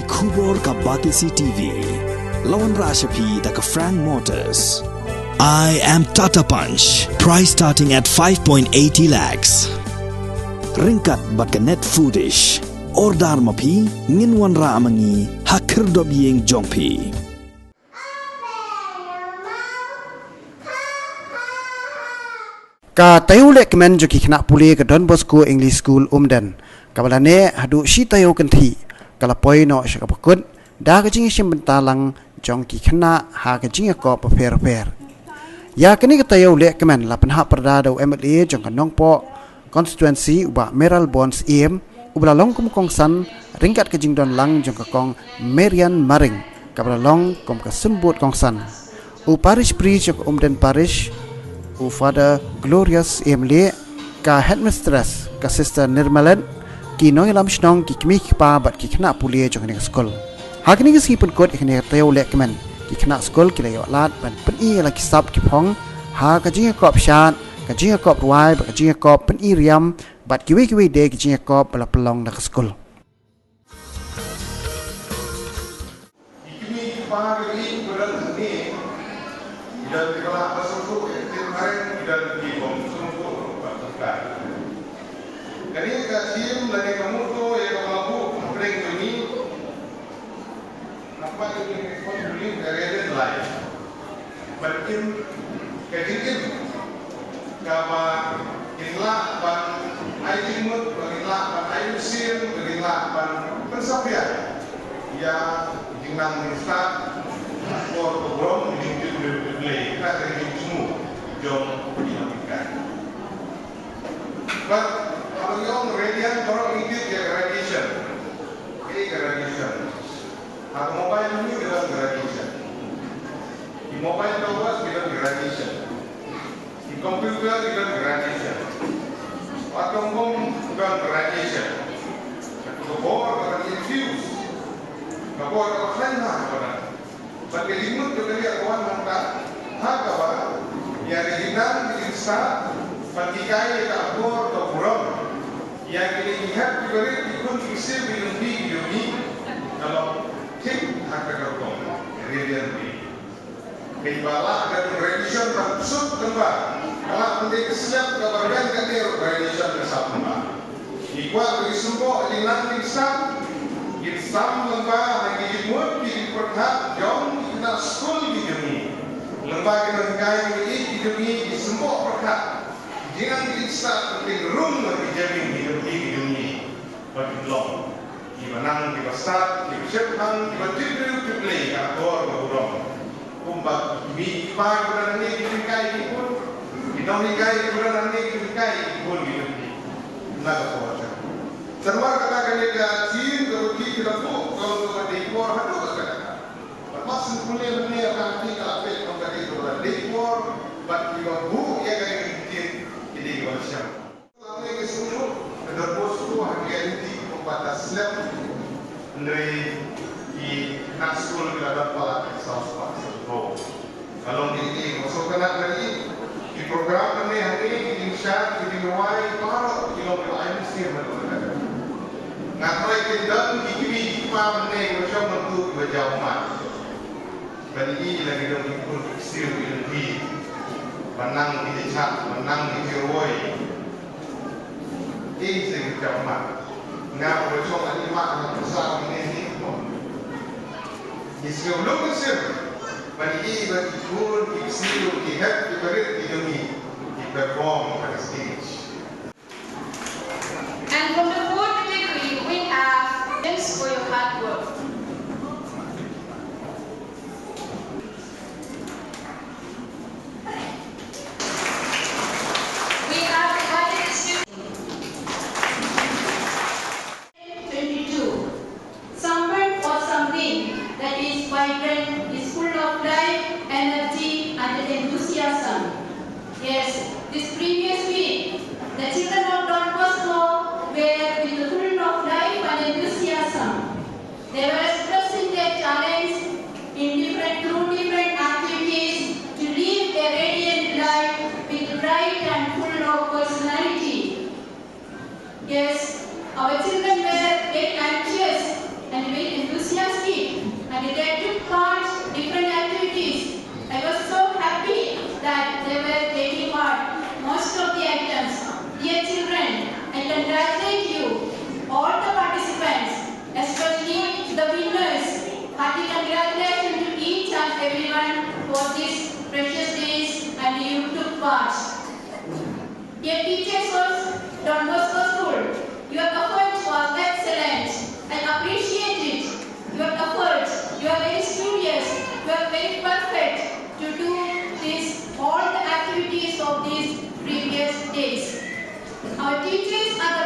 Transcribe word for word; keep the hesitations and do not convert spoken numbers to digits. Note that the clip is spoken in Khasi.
Khubor ka Batesi T V. La wanrah sha phi da ka Frank Motors. I am Tata Punch. Price starting at five point eighty lakhs. Ryngkat bad ka Net Foodish. Order ma phi, ngin wanrah ma ngi ha khyrdop ïing jong phi. Ka taïew lehkmen jong ki khynnah pule ka Don Bosco English School Umden, kaba la neh haduh shi taïew kynthih, ka la poi noh sha kaba kut da ka jingïashim bynta lang jong ki khynnah ha ka jingïakop bapher bapher. Ïa kane ka taïew lehkmen la pynhap pyrda da u M L A jong ka Nongpoh Constituency, u Bah Mayralborn Syiem, uba la long kum u kongsan ryngkat ka jingdon lang jong ka Kong Marian Maring, kaba la long kum ka symbud kongsan. U Parish Priest jong ka Umden Parish, u Father Glorious Syiem Lieh, ka Headmistress, ka Sister Nirmalet, ki nongïalam shnong, ki kmie ki kpa bad ki khynnah pule jong kane ka skul. Ha kane ka sngi pynkut ïa kane ka taïew lehkmen, ki khynnah skul ki la ïoh lad ban pyni ïa la ki sap ki phong ha ka jingïakop shad, ka jingïakop rwai bad ka jingïakop pyni riam bad kiwei kiwei de ki jingïakop ba la pynlong da ka skul. Ki kmie ki kpa ki ïeit ba don hangne, ki don kiba lah ban sngewthuh ïa ka ktien phareng, ki don ki bym sngewthuh ruh ban pyrkhat. Kane ka theme lane ka motto ïa kaba la buh hapdeng jong ngi, ha khmat jong ngi ka khot jong ngi ka Radiant Life. Ban im ka jingim kaba ngin lah ban ai jingmut, ba ngin lah ban ai mynsiem, ba ngin lah ban pynsaphriang ïa ka jingnang jingstad, ka por ka burom, ka jingtip briew tip Blei, kata ka jingthmu jong ki nonghikai. Bad haba ngi ong radiant, baroh ngi tip ïa ka radiation. Kaei ka radiation? Ha ka mobile ngi don ka radiation. Ki mobile towers ki don ka radiation. Ki computer ki don ka radiation. Atom bomb ki don ka radiation. Ka bor kaba infuse, ka bor kaba khlaiñ ha kaba don. Bad ka jingmut jong kane ka wan hangta ha kaba ïa ka jingnang ka jingstad ban hikai ïa ka akor ka burom ïa kine ki hep ki barit, ki khun ki ksiew ki lynti ki jong ngi, ka long thik ha kata ka rukom, radiant being. Kaba lah ka radiation ban suk lyngba, ka lah ban dei ka slap kaba rben katne ruh, radiation ka sap lyngba. Ngi kwah ba ki symboh jingstad, ki sam lyngba ha ki jingmut ki jingpyrkhat jong ki khynnah skul ki jong ngi. Lyngba ki nonghikai ki jong ngi, ki symboh pyrkhat jingstad, ki rung ha ki jabieng ki jong ngi, ki jong ngi. Ba kin long kiba nang, kiba stad, kiba shemphang, kiba tip briew tip Blei ha ka akor ka burom. Kumba ki kmie ki kpa kiba don hangne ki hikai ki khun, ki nonghikai kiba don hangne ki hikai ki khun ki jong ngi. Na ka por jong, namar kata kane ka theme kaba ki la buh ka long kaba dei por haduh katta katta. Bad mar syn pule mynne ka theme ka la peit kum ka dei kaba dei por, bad kiba buh ïa kane ka theme ki dei kiba la shem. Lane ka sngewthuh ka Don Bosco ha ka I T kumba ta slem, hynrei ki khynnah skul ki la don palat ka saw spah sawphew. Ka long kine ki ba sngewtynnat ïa ki program kane hangne, ki jingshad, ki jingrwai, baroh ki long kiba ai mynsiem haduh katta. Nga tharai kin don ki kmie ki kpa hangne kiba shong bynta kiba jaw mat. Ban ïohi la ki dei ki khun ki ksiew ki lynti, ban nang ki jingshad, ban nang ki jingrwai. Ïa ki seng ki jam mat. Nga ba shong ani mat nga pynshai ne ni mo. Ngi sngewlung sngewsih ban ïohi ba ki khun ki ksiew ki hep ki barit ki jong ngi ki perform ha ka stage. And from the fourth category, we have thanks for your hard work. We have the budget issue. Twenty-two. Someone or something that is vibrant, is full of life, energy, and enthusiasm. Yes, this previous week, the children of Don Bosco were with full of life and enthusiasm. They were expressing their talents in different, through different activities to live a radiant life with bright and full of personality. Yes, our children were very anxious and very enthusiastic. Congratulations to each and everyone for these precious days and you took part. Dear teachers of Don Bosco School, your effort was excellent. I appreciate it. Your effort, you are very studious, you are very perfect to do this, all the activities of these previous days. Our teachers are the